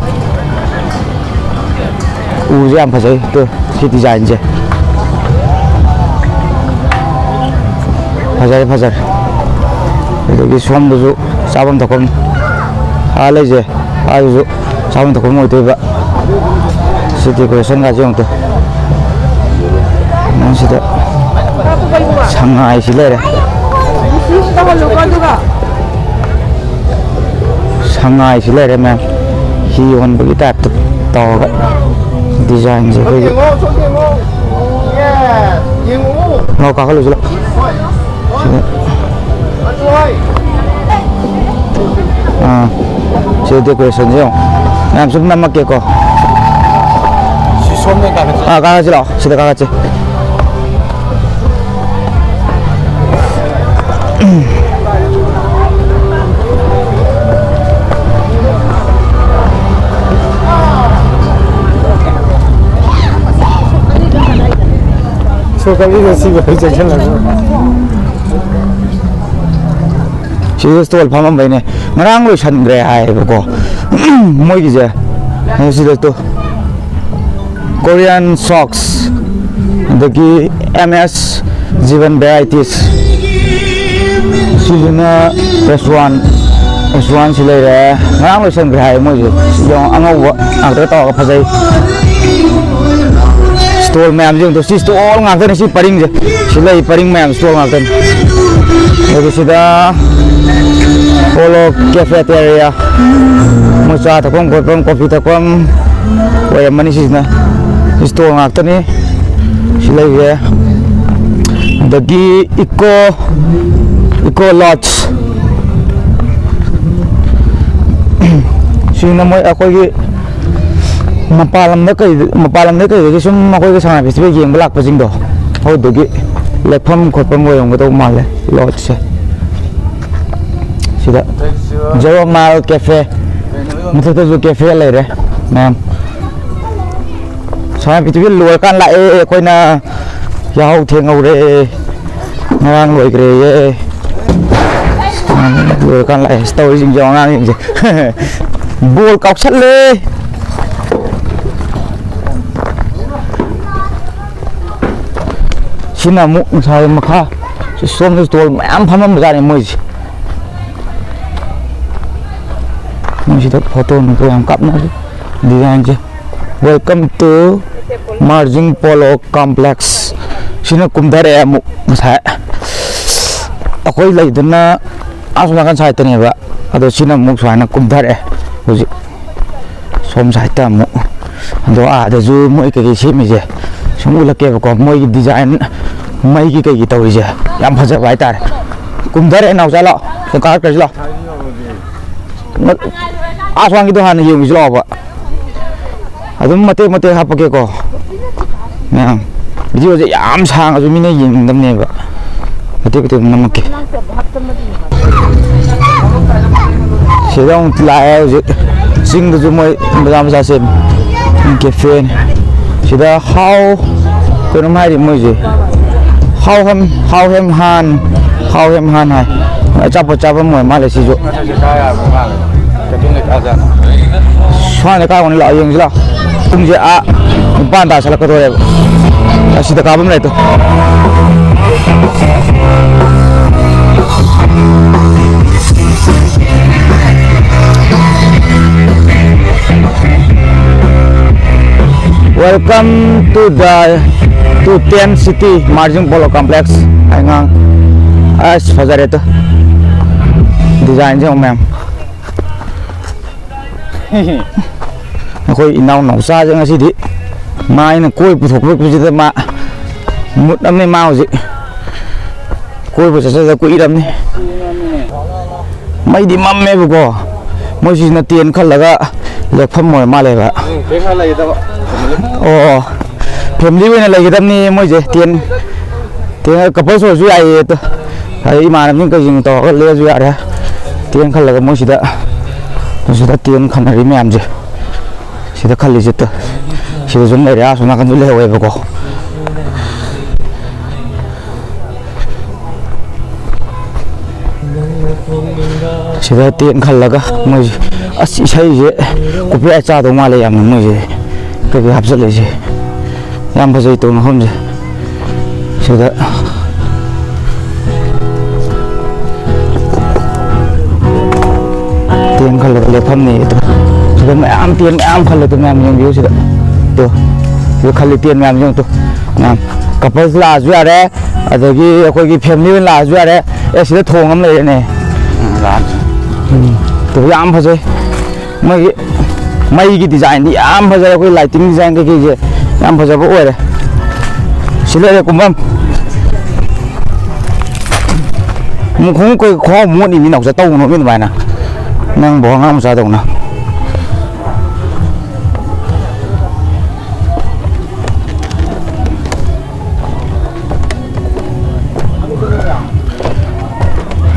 ꯎꯁꯦ ꯌꯥꯝ ꯐꯖꯩ꯫ ꯇꯨ ꯁꯤ designꯁꯦ ꯐꯖꯔꯦ, ꯐꯖꯔꯦ꯫ ꯑꯗꯒꯤ ꯁꯣꯝꯗꯁꯨ ꯆꯥꯐꯝ ꯊꯛꯐꯝ ꯑꯥ ꯂꯩꯁꯦ, ꯑꯥꯗꯁꯨ ꯆꯥꯐꯝ ꯊꯛꯐꯝ ꯑꯣꯏꯗꯣꯏꯕ꯫ ꯁꯤ decorationꯒꯁꯦ ꯑꯃꯨꯛꯇ, ꯁꯤꯗ ꯁꯉꯥꯏꯁꯤ ꯂꯩꯔꯦ꯫ ꯁꯉꯥꯏꯁꯤ ꯂꯩꯔꯦ ꯃꯌꯥꯝ꯫ ꯍꯤ ꯍꯣꯟꯕꯒꯤ typeꯇ ꯇꯧꯔꯒ designꯁꯦ ꯑꯩꯈꯣꯏꯒꯤ꯫ ꯂꯥꯎ, ꯀꯥꯈꯠꯂꯨꯁꯤ ꯂꯥꯎ꯫ ꯁꯤꯗ꯫ ꯑꯥ, ꯁꯤꯗ decorationꯁꯦ ꯌꯦꯡꯉꯣ꯫ ꯃꯌꯥꯝ ꯁꯨꯝ ꯅꯝꯃꯛꯀꯦꯀꯣ꯫ ꯁꯤ ꯁꯣꯝꯗ ꯀꯥꯈꯠꯁꯤ꯫ ꯑꯥ, ꯀꯥꯈꯠꯁꯤ ꯂꯥꯛꯑꯣ꯫ ꯁꯤꯗ ꯀꯥꯈꯠꯁꯤ꯫ ꯁꯣꯀꯜꯒꯤꯗ ꯁꯤꯒ ꯆꯪꯁꯜꯂꯒ꯫ ꯁꯤꯗ stall ꯐꯝꯃꯝꯕꯩꯅꯦ꯫ ꯉꯔꯥꯡ ꯂꯣꯏꯁꯟꯈ꯭ꯔꯦ ꯍꯥꯏꯌꯦꯕꯀꯣ꯫ ꯃꯣꯏꯒꯤꯁꯦ꯫ ꯁꯤꯗ ꯇꯨ꯫ Korean socks, ꯑꯗꯒꯤ M S Jivan varieties꯫ ꯁꯤꯁꯤꯅ S one, S one ꯁꯤ ꯂꯩꯔꯦ꯫ ꯉꯔꯥꯡ ꯂꯣꯏꯁꯟꯈ꯭ꯔꯦ ꯍꯥꯏ ꯃꯣꯏꯁꯦ꯫ ꯌꯦꯡꯉꯣ, ꯑꯉꯧꯕ ꯉꯥꯛꯇ ꯇꯧꯔꯒ ꯐꯖꯩ꯫ Stall ꯃꯌꯥꯝꯁꯦ ꯌꯦꯡꯉꯣ꯫ ꯁꯤ stall ꯉꯥꯛꯇꯅꯤ꯫ ꯁꯤ ꯄꯔꯤꯡꯁꯦ, ꯁꯤ ꯂꯩ ꯄꯔꯤꯡ ꯃꯌꯥꯝ stall ꯉꯥꯛꯇꯅꯤ꯫ ꯑꯗꯒꯤ ꯁꯤꯗ Polo Cafeteria, ꯃꯣꯏ ꯆꯥ ꯊꯛꯐꯝ ꯈꯣꯠꯐꯝ, coffee ꯊꯛꯐꯝ ꯑꯣꯏꯔꯝꯃꯅꯤ꯫ ꯁꯤꯁꯤꯅ stall ꯉꯥꯛꯇꯅꯤ ꯁꯤ ꯂꯩꯁꯦ꯫ ꯑꯗꯒꯤ Eco, Eco Lodge, ꯁꯤꯅ ꯃꯣꯏ ꯑꯩꯈꯣꯏꯒꯤ ꯃꯄꯥꯟ ꯂꯝꯗ ꯀꯩ, ꯃꯄꯥꯟ ꯂꯝꯗ ꯀꯩꯗꯒꯤ ꯁꯨꯝ ꯑꯩꯈꯣꯏꯒꯤ ꯁꯉꯥꯏ ꯐꯦꯁꯇꯤꯚꯦꯜ ꯌꯦꯡꯕ ꯂꯥꯛꯄꯁꯤꯡꯗꯣ, ꯑꯗꯨꯗꯨꯒꯤ ꯂꯦꯛꯐꯝ ꯈꯣꯠꯐꯝ ꯑꯣꯏꯔꯝꯒꯗꯧꯕ ꯃꯥꯜꯂꯦ ꯂꯣꯗꯖꯁꯦ꯫ ꯁꯤꯗ ꯖꯦꯔꯣ ꯃꯥꯏꯜ ꯀꯦꯐꯦ, ꯃꯊꯛꯇꯁꯨ ꯀꯦꯐꯦ ꯂꯩꯔꯦ ꯃꯌꯥꯝ꯫ ꯁꯉꯥꯏ ꯐꯦꯁꯇꯤꯚꯦꯜ ꯂꯣꯏꯔꯀꯥꯟ ꯂꯥꯛꯑꯦ ꯑꯩꯈꯣꯏꯅ꯫ ꯌꯥꯍꯧ ꯊꯦꯡꯍꯧꯔꯦ꯫ ꯉꯔꯥꯡ ꯂꯣꯏꯈ꯭ꯔꯦꯌꯦ꯫ ꯂꯣꯏꯔꯀꯥꯟ ꯂꯥꯛꯑꯦ꯫ ꯑꯁ, ꯇꯧꯔꯤꯁꯤꯡꯁꯦ, ꯑꯉꯥꯡꯁꯤꯡꯁꯦ꯫ ꯕꯣꯜ ꯀꯥꯎꯁꯜꯂꯦ꯫ ꯁꯤꯅ ꯑꯃꯨꯛ ꯉꯁꯥꯏ ꯃꯈꯥ ꯁꯣꯝꯗ ꯁ꯭ꯇꯣꯜ ꯃꯌꯥꯝ ꯐꯝꯃꯝꯕꯖꯥꯠꯅꯤ ꯃꯣꯏꯁꯦ꯫ ꯃꯣꯏꯁꯤꯗ ꯐꯣꯇꯣ ꯅꯨꯡꯇꯣ ꯌꯥꯝ ꯀꯥꯞꯅꯔꯤ꯫ ꯗꯤꯖꯥꯏꯟꯁꯦ꯫ Welcome to Marging Polo Complex꯫ ꯁꯤꯅ ꯀꯨꯝꯊꯔꯛꯑꯦ ꯑꯃꯨꯛ ꯉꯁꯥꯏ꯫ ꯑꯩꯈꯣꯏ ꯂꯩꯗꯨꯅ ꯑꯁꯣꯝ ꯅꯥꯀꯟ ꯁꯥꯏꯠꯇꯅꯦꯕ꯫ ꯑꯗꯣ ꯁꯤꯅ ꯑꯃꯨꯛ ꯁꯨꯃꯥꯏꯅ ꯀꯨꯝꯊꯔꯛꯑꯦ ꯍꯧꯖꯤꯛ꯫ ꯁꯣꯝ ꯁꯥꯏꯠꯇ ꯑꯃꯨꯛ꯫ ꯑꯗꯣ ꯑꯥꯗꯁꯨ ꯃꯣꯏ ꯀꯩꯀꯩ ꯁꯦꯝꯃꯤꯁꯦ ꯁꯨꯝ ꯎꯠꯂꯛꯀꯦꯕꯀꯣ꯫ ꯃꯣꯏꯒꯤ ꯗꯤꯖꯥꯏꯟ ꯃꯩꯒꯤ ꯀꯩꯒꯤ ꯇꯧꯔꯤꯁꯦ ꯌꯥꯝ ꯐꯖꯕ ꯍꯥꯏꯇꯥꯔꯦ꯫ ꯀꯨꯝꯊꯔꯛꯑꯦ ꯅꯥꯎꯆꯥ ꯂꯥꯛꯑꯣ꯫ ꯁꯣꯝ ꯀꯥꯈꯠꯈ꯭ꯔꯁꯤ ꯂꯥꯛꯑꯣ꯫ ꯑꯁꯣꯝꯒꯤꯗꯣ ꯍꯥꯟꯅ ꯌꯦꯡꯉꯨꯁꯤ ꯂꯥꯛꯑꯣꯕ꯫ ꯑꯗꯨꯝ ꯃꯇꯦꯛ ꯃꯇꯦꯛ ꯍꯥꯞꯄꯛꯀꯦꯀꯣ ꯃꯌꯥꯝ꯫ ꯚꯤꯗꯤꯑꯣꯁꯦ ꯌꯥꯝ ꯁꯥꯡꯉꯁꯨ ꯃꯤꯅ ꯌꯦꯡꯅꯤꯡꯗꯕꯅꯦꯕ꯫ ꯃꯇꯦꯛ ꯃꯇꯦꯛ ꯅꯝꯃꯛꯀꯦ꯫ ꯁꯤꯗ ꯑꯃꯨꯛ ꯂꯥꯛꯑꯦ ꯍꯧꯖꯤꯛ꯫ ꯆꯤꯡꯗꯁꯨ ꯃꯣꯏ ꯃꯆꯥ ꯃꯆꯥ ꯁꯦꯝꯃꯤ꯫ ꯀꯦꯐꯦꯅꯤ꯫ ꯁꯤꯗ ꯍꯥꯎ ꯀꯩꯅꯣꯝ ꯍꯥꯏꯔꯤ ꯃꯣꯏꯁꯦ꯫ ꯍꯥꯎ ꯍꯦꯝ, ꯍꯥꯎ ꯍꯦꯝ ꯍꯥꯟ, ꯍꯥꯎ ꯍꯦꯝ ꯍꯥꯟ ꯍꯥꯏ꯫ ꯑꯆꯥꯄꯣꯠ ꯆꯥꯐꯝ ꯑꯣꯏ ꯃꯥꯜꯂꯦ ꯁꯤꯁꯨ꯫ ꯁ꯭ꯋꯥꯏꯗ ꯀꯥꯏ ꯑꯣꯏꯅ ꯂꯥꯛꯑꯣ ꯌꯦꯡꯁꯤ ꯂꯥꯛꯑꯣ꯫ ꯄꯨꯡꯁꯦ ꯑꯥ ꯅꯤꯄꯥꯟ ꯇꯥꯁꯜꯂꯛꯀꯗꯧꯔꯦꯕ꯫ ꯑꯁꯤꯗ ꯀꯥꯐꯝ ꯂꯩꯇꯣ꯫ Welcome to the to Tent City Marging Polo Complex꯫ ꯑꯩꯉꯥꯡ ꯑꯁ ꯐꯖꯔꯦ ꯇꯨ꯫ ꯗꯤꯖꯥꯏꯟꯁꯦ ꯌꯦꯡꯉꯣ ꯃꯌꯥꯝ꯫ ꯑꯩꯈꯣꯏ ꯏꯅꯥꯎ ꯅꯥꯎꯆꯥꯁꯦ ꯉꯁꯤꯗꯤ ꯃꯥ ꯑꯩꯅ ꯀꯣꯏ ꯄꯨꯊꯣꯛꯄꯁꯤꯗ ꯃꯥ ꯃꯨꯠ ꯑꯃꯅꯤ ꯃꯥ ꯍꯧꯖꯤꯛ꯫ ꯀꯣꯏꯕ ꯆꯠꯆꯗ ꯀꯨꯏꯔꯕꯅꯤ꯫ ꯃꯩꯗꯤ ꯃꯝꯃꯦꯕꯀꯣ꯫ ꯃꯣꯏꯁꯤꯅ ꯇꯦꯟ ꯈꯜꯂꯒ ꯂꯦꯛꯐꯝ ꯑꯣꯏꯔ ꯃꯥꯜꯂꯦꯕ꯫ ꯎꯝ, ꯇꯦꯟ ꯈꯜꯂ ꯂꯩꯒꯗꯕ꯫ ꯑꯣ, ꯐꯦꯃꯤꯂꯤ ꯑꯣꯏꯅ ꯂꯩꯒꯗꯕꯅꯤ ꯃꯣꯏꯁꯦ꯫ ꯇꯦꯟ, ꯇꯦꯟ ꯀꯄꯜꯁ ꯑꯣꯏꯔꯁꯨ ꯌꯥꯏꯌꯦ꯫ ꯑꯗꯣ ꯑꯩ ꯏꯃꯥꯟꯅꯕꯁꯤꯡ ꯀꯩꯁꯤꯡ ꯇꯧꯔꯒ ꯂꯦꯛꯑꯁꯨ ꯌꯥꯔꯦ꯫ ꯇꯦꯟ ꯈꯜꯂꯒ ꯃꯣꯏꯁꯤꯗ, ꯁꯤꯗ ꯇꯦꯟ ꯈꯟꯅꯔꯤ ꯃꯌꯥꯝꯁꯦ꯫ ꯁꯤꯗ ꯈꯜꯂꯤꯁꯦ ꯇꯨ꯫ ꯁꯤꯗ ꯁꯨꯝ ꯂꯩꯔꯦ, ꯑꯥ, ꯁꯣꯝ ꯅꯥꯀꯟꯁꯨ ꯂꯩꯍꯧꯋꯦꯕꯀꯣ꯫ ꯁꯤꯗ ꯇꯦꯟ ꯈꯜꯂꯒ ꯃꯣꯏꯁꯦ, ꯑꯁ, ꯏꯁꯩꯁꯦ ꯀꯣꯄꯤꯔꯥꯏꯠ ꯆꯥꯗꯧ ꯃꯥꯜꯂꯦ ꯌꯥꯝꯅ꯫ ꯃꯣꯏꯁꯦ ꯀꯩꯀꯩ ꯍꯥꯞꯆꯜꯂꯛꯏꯁꯦ ꯌꯥꯝ ꯐꯖꯩ ꯇꯧ ꯃꯐꯝꯁꯦ꯫ ꯁꯤꯗ ꯇꯦꯟ ꯈꯜꯂꯒ ꯂꯦꯞꯐꯝꯅꯦ ꯑꯗꯣ꯫ ꯁꯤꯗ ꯃꯌꯥꯝ ꯇꯦꯟ ꯃꯌꯥꯝ ꯈꯜꯂꯦ ꯑꯗꯣ, ꯃꯌꯥꯝ ꯌꯦꯡꯕꯤꯌꯨ ꯁꯤꯗ꯫ ꯇꯣ, ꯁꯤꯗ ꯈꯜꯂꯤ ꯇꯦꯟ ꯃꯌꯥꯝ ꯌꯦꯡꯉꯨ ꯇꯣ꯫ ꯃꯌꯥꯝ ꯀꯄꯜꯁ ꯂꯥꯛꯑꯁꯨ ꯌꯥꯔꯦ, ꯑꯗꯒꯤ ꯑꯩꯈꯣꯏꯒꯤ ꯐꯦꯃꯤꯂꯤ ꯑꯣꯏꯅ ꯂꯥꯛꯑꯁꯨ ꯌꯥꯔꯦ꯫ ꯑꯦ, ꯁꯤꯗ ꯊꯣꯡ ꯑꯃ ꯂꯩꯔꯦꯅꯦ꯫ ꯎꯝ, ꯂꯥꯛꯑꯅꯤ꯫ ꯎꯝ, ꯇꯣ, ꯌꯥꯝ ꯐꯖꯩ꯫ ꯃꯣꯏꯒꯤ ꯃꯩꯒꯤ ꯗꯤꯖꯥꯏꯟꯗꯤ ꯌꯥꯝ ꯐꯖꯔꯦ, ꯑꯩꯈꯣꯏ ꯂꯥꯏꯇꯤꯡ ꯗꯤꯖꯥꯏꯟ ꯀꯩꯀꯩꯁꯦ ꯌꯥꯝ ꯐꯖꯕ ꯑꯣꯏꯔꯦ꯫ ꯁꯤ ꯂꯩꯔꯦ ꯀꯨꯝꯐꯝ꯫ ꯎꯝ, ꯈꯣꯡꯎꯞ ꯀꯩ ꯈꯣꯡꯒ꯭ꯔꯥꯎ ꯃꯣꯠꯅꯤ ꯃꯤ ꯅꯥꯎꯆꯥ, ꯇꯧꯒꯅꯣ ꯃꯤ ꯑꯗꯨꯃꯥꯏꯅ꯫ ꯅꯪꯕꯨ ꯑꯉꯥꯡ ꯃꯆꯥꯗꯧꯅ꯫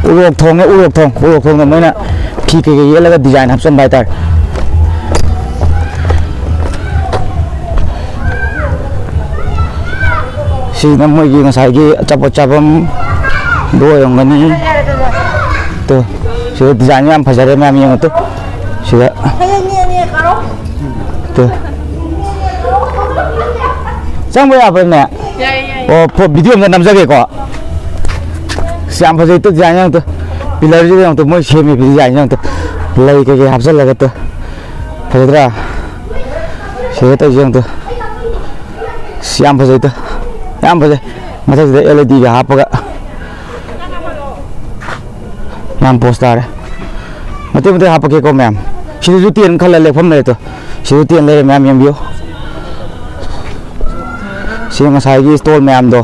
ꯎꯔꯣꯛ ꯊꯣꯡꯅꯦ, ꯎꯔꯣꯛ ꯊꯣꯡ꯫ ꯎꯔꯣꯛ ꯊꯣꯡꯗ ꯃꯣꯏꯅ ꯐꯤ ꯀꯩꯀꯩ ꯌꯦꯠꯂꯒ ꯗꯤꯖꯥꯏꯟ ꯍꯥꯞꯆꯟꯕ ꯍꯥꯏꯇꯥꯔꯦ꯫ ꯁꯤꯅ ꯃꯣꯏꯒꯤ ꯉꯁꯥꯏꯒꯤ ꯑꯆꯥꯄꯣꯠ ꯆꯥꯐꯝ ꯗꯣ ꯑꯣꯏꯔꯝꯒꯅꯤ꯫ ꯇꯣ, ꯁꯤꯗ ꯗꯤꯖꯥꯏꯟ ꯌꯥꯝ ꯐꯖꯔꯦ ꯃꯌꯥꯝ, ꯌꯦꯡꯉꯣ ꯇꯨ꯫ ꯁꯤꯗ꯫ ꯇꯨ꯫ ꯆꯪꯕ ꯌꯥꯕ꯭ꯔꯅꯦ? ꯌꯥꯏ, ꯌꯥꯏ꯫ ꯑꯣ, ꯐꯣ-, ꯚꯤꯗꯤꯑꯣ ꯑꯝꯇ ꯅꯝꯖꯒꯦꯀꯣ꯫ ꯑꯁ, ꯌꯥꯝ ꯐꯖꯩ ꯇꯨ, ꯗꯤꯖꯥꯏꯟ ꯌꯥꯝ ꯇꯨ꯫ ꯄꯤꯂꯔꯁꯤꯗ ꯌꯥꯝ ꯇꯨ, ꯃꯣꯏ ꯁꯦꯝꯃꯤ ꯗꯤꯖꯥꯏꯟ ꯌꯥꯝ ꯇꯨ꯫ ꯂꯩ ꯀꯩꯀꯩ ꯍꯥꯞꯆꯜꯂꯒ ꯇꯨ꯫ ꯐꯖꯗ꯭ꯔꯥ? ꯁꯤꯗ ꯇꯧꯔꯤꯁꯦ ꯌꯥꯝ ꯇꯨ꯫ ꯑꯁ, ꯌꯥꯝ ꯐꯖꯩ ꯇꯨ꯫ ꯌꯥꯝ ꯐꯖꯩ꯫ ꯃꯊꯛꯁꯤꯗ L E D ꯒ ꯍꯥꯞꯄꯒ꯫ ꯌꯥꯝ ꯄꯣꯁ ꯇꯥꯔꯦ꯫ ꯃꯇꯦꯛ ꯃꯇꯦꯛ ꯍꯥꯞꯄꯛꯀꯦꯀꯣ ꯃꯌꯥꯝ꯫ ꯁꯤꯗꯁꯨ ꯇꯦꯟ ꯈꯜꯂ ꯂꯦꯞꯐꯝ ꯂꯩꯔꯦ ꯇꯣ꯫ ꯁꯤꯗꯁꯨ ꯇꯦꯟ ꯂꯩꯔꯦ ꯃꯌꯥꯝ, ꯌꯦꯡꯕꯤꯌꯨ꯫ ꯁꯤ ꯉꯁꯥꯏꯒꯤ ꯁ꯭ꯇꯣꯜ ꯃꯌꯥꯝꯗꯣ꯫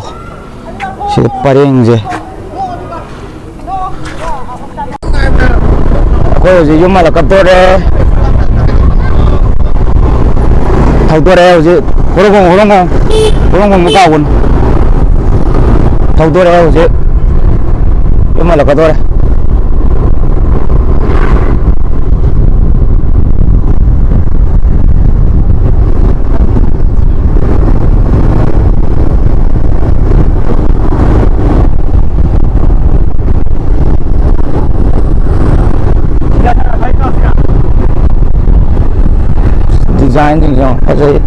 ꯁꯤꯗ ꯄꯔꯦꯡꯁꯦ꯫ ꯍꯧꯖꯤꯛ ꯌꯨꯝ ꯍꯜꯂꯛꯀꯗꯣꯔꯦ꯫ ꯊꯧꯗꯣꯔꯛꯑꯦ ꯍꯧꯖꯤꯛ꯫ ꯍꯣꯔꯣꯡ ꯈꯣꯡ, ꯍꯣꯔꯣꯡ ꯈꯣꯡ꯫ ꯍꯣꯔꯣꯡ ꯈꯣꯡꯕ ꯀꯥꯎꯒꯅꯨ꯫ ꯊꯧꯗꯣꯔꯛꯑꯦ ꯍꯧꯖꯤꯛ꯫ ꯌꯨꯝ ꯍꯜꯂꯛꯀꯗꯣꯔꯦ꯫ Design ꯁꯤꯡꯁꯦ ꯌꯥꯝ ꯐꯖꯩ꯫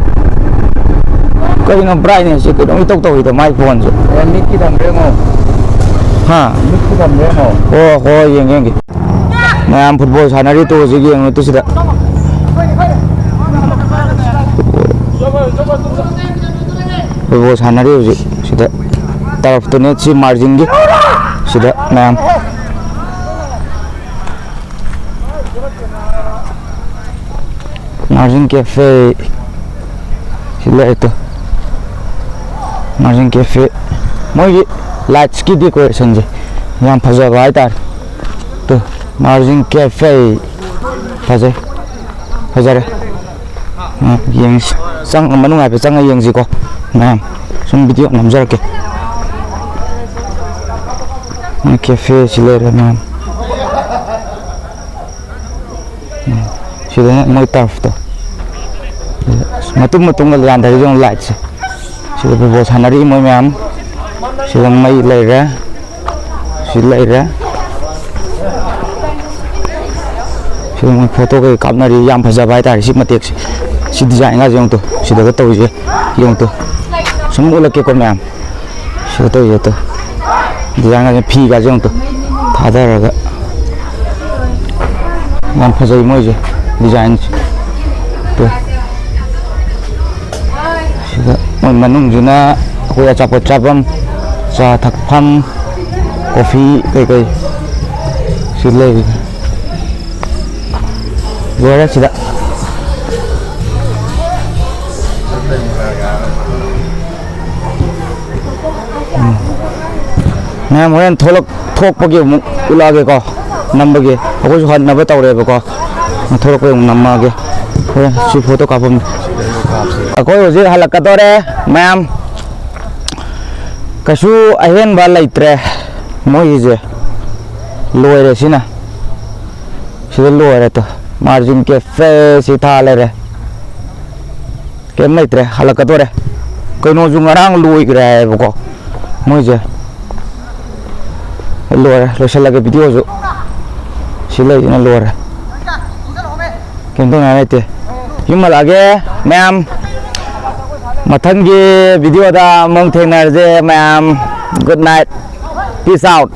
ꯀꯩꯅꯣ brightness ꯁꯦ ꯀꯩꯅꯣꯝ ꯏꯇꯧ ꯇꯧꯏꯗ ꯃꯥꯏ ꯐꯣꯟꯁꯦ꯫ ꯑꯦ, ꯃꯤꯠꯀꯤ ꯊꯝꯕ꯭ꯔꯥ ꯌꯦꯡꯉꯣ꯫ ꯍꯥ? ꯃꯤꯠꯀꯤ ꯊꯝꯕ꯭ꯔꯥ ꯌꯦꯡꯉꯣ꯫ ꯑꯣ, ꯍꯣꯏ, ꯌꯦꯡꯒꯦ, ꯌꯦꯡꯒꯦ꯫ ꯃꯌꯥꯝ football ꯁꯥꯟꯅꯔꯤ ꯇꯨ ꯍꯧꯖꯤꯛ ꯌꯦꯡꯉꯨ ꯇꯨ ꯁꯤꯗ꯫ Football ꯁꯥꯟꯅꯔꯤ ꯍꯧꯖꯤꯛ ꯁꯤꯗ꯫ Turf ꯇꯨꯅꯦ ꯁꯤ margin ꯒꯤ꯫ ꯁꯤꯗ ꯃꯌꯥꯝ꯫ Margin Cafe꯫ ꯁꯤ ꯂꯩꯔꯦ ꯇꯨ꯫ Margin Cafe꯫ ꯃꯣꯏꯒꯤ lights ꯀꯤ decoration ꯁꯦ ꯌꯥꯝ ꯐꯖꯕ ꯍꯥꯏꯇꯥꯔꯦ꯫ Two, Margin Cafe꯫ ꯐꯖꯩ꯫ ꯐꯖꯔꯦ꯫ ꯑ, ꯌꯦꯡꯁꯤ꯫ ꯆꯪ-, ꯃꯅꯨꯡ ꯍꯥꯏꯐꯦꯠ ꯆꯪꯉ ꯌꯦꯡꯁꯤꯀꯣ ꯃꯌꯥꯝ꯫ ꯁꯨꯝ video ꯅꯝꯖꯔꯛꯀꯦ꯫ ꯃꯣꯏ cafe ꯁꯤ ꯂꯩꯔꯦ ꯃꯌꯥꯝ꯫ ꯎꯝ, ꯁꯤꯗꯅ ꯃꯣꯏ turf ꯇꯣ꯫ ꯃꯇꯨꯝ ꯃꯇꯨꯝꯒ ꯌꯥꯟꯊꯔꯤꯕ ꯌꯦꯡꯉꯨ light ꯁꯦ꯫ ꯁꯤꯗ football ꯁꯥꯟꯅꯔꯤ ꯃꯣꯏ ꯃꯌꯥꯝ꯫ ꯁꯤꯗ ꯃꯩ ꯂꯩꯔꯦ꯫ ꯁꯤ ꯂꯩꯔꯦ꯫ ꯁꯤꯗ ꯃꯣꯏ photo ꯀꯩ ꯀꯥꯞꯅꯔꯤ꯫ ꯌꯥꯝ ꯐꯖꯕ ꯍꯥꯏꯇꯥꯔꯦ ꯁꯤ ꯃꯇꯦꯛꯁꯦ꯫ ꯁꯤ design ꯒꯥꯁꯦ ꯌꯦꯡꯉꯨ ꯇꯨ꯫ ꯁꯤꯗꯒ ꯇꯧꯔꯤꯁꯦ ꯌꯦꯡꯉꯨ ꯇꯨ꯫ ꯁꯨꯝ ꯎꯠꯂꯛꯀꯦꯀꯣ ꯃꯌꯥꯝ꯫ ꯁꯤꯗ ꯇꯧꯔꯤꯁꯦ ꯇꯨ꯫ Design ꯒꯥꯁꯦ, ꯐꯤꯒꯥꯁꯦ ꯌꯦꯡꯉꯨ ꯇꯨ꯫ ꯊꯥꯗꯔꯒ꯫ ꯌꯥꯝ ꯐꯖꯩ ꯃꯣꯏꯁꯦ design ꯁꯦ꯫ ꯇꯨ꯫ ꯁꯤꯗ ꯃꯣꯏ ꯃꯅꯨꯡꯁꯤꯅ ꯑꯩꯈꯣꯏ ꯑꯆꯥꯄꯣꯠ ꯆꯥꯐꯝ, ꯆꯥ ꯊꯛꯐꯝ, coffee ꯀꯩꯀꯩ ꯁꯤ ꯂꯩꯔꯤ꯫ ꯂꯣꯏꯔꯦ ꯁꯤꯗ꯫ ꯎꯝ꯫ ꯃꯌꯥꯝ ꯍꯣꯔꯦꯟ ꯊꯣꯛꯂꯛ-, ꯊꯣꯛꯄꯒꯤ ꯑꯃꯨꯛ ꯎꯠꯂꯛꯑꯒꯦꯀꯣ꯫ ꯅꯝꯕꯒꯤ ꯑꯩꯈꯣꯏꯁꯨ ꯍꯟꯅꯕ ꯇꯧꯔꯦꯕꯀꯣ꯫ ꯊꯣꯛꯂꯛꯄ ꯑꯃꯨꯛ ꯅꯝꯃꯛꯑꯒꯦ꯫ ꯍꯣꯔꯦꯟ ꯁꯤ ꯐꯣꯇꯣ ꯀꯥꯞꯐꯝ꯫ ꯑꯩꯈꯣꯏ ꯍꯧꯖꯤꯛ ꯍꯜꯂꯛꯀꯗꯣꯔꯦ ꯃꯌꯥꯝ꯫ ꯀꯩꯁꯨ ꯑꯍꯦꯟꯕ ꯂꯩꯇ꯭ꯔꯦ ꯃꯣꯏꯒꯤꯁꯦ꯫ ꯂꯣꯏꯔꯦ ꯁꯤꯅ꯫ ꯁꯤꯗ ꯂꯣꯏꯔꯦ ꯇꯣ꯫ ꯃꯥꯔꯖꯤꯟ ꯀꯦꯐꯦ ꯁꯤ ꯊꯥ ꯂꯩꯔꯦ꯫ ꯀꯩꯝ ꯂꯩꯇ꯭ꯔꯦ, ꯍꯜꯂꯛꯀꯗꯣꯔꯦ꯫ ꯀꯩꯅꯣꯁꯨ ꯉꯔꯥꯡ ꯂꯣꯏꯈ꯭ꯔꯦ ꯍꯥꯏꯌꯦꯕꯀꯣ ꯃꯣꯏꯁꯦ꯫ ꯂꯣꯏꯔꯦ, ꯂꯣꯏꯁꯤꯜꯂꯒꯦ ꯚꯤꯗꯤꯑꯣꯁꯨ꯫ ꯁꯤ ꯂꯩꯁꯤꯅ ꯂꯣꯏꯔꯦ꯫ ꯀꯩꯝ ꯇꯧꯅꯤꯡꯉꯥꯏ ꯂꯩꯇꯦ꯫ ꯌꯨꯝ ꯍꯜꯂꯛꯑꯒꯦ ꯃꯌꯥꯝ꯫ ꯃꯊꯪꯒꯤ ꯚꯤꯗꯤꯑꯣꯗ ꯑꯃꯨꯛ ꯊꯦꯡꯅꯔꯁꯦ ꯃꯌꯥꯝ꯫ Good night. Peace out.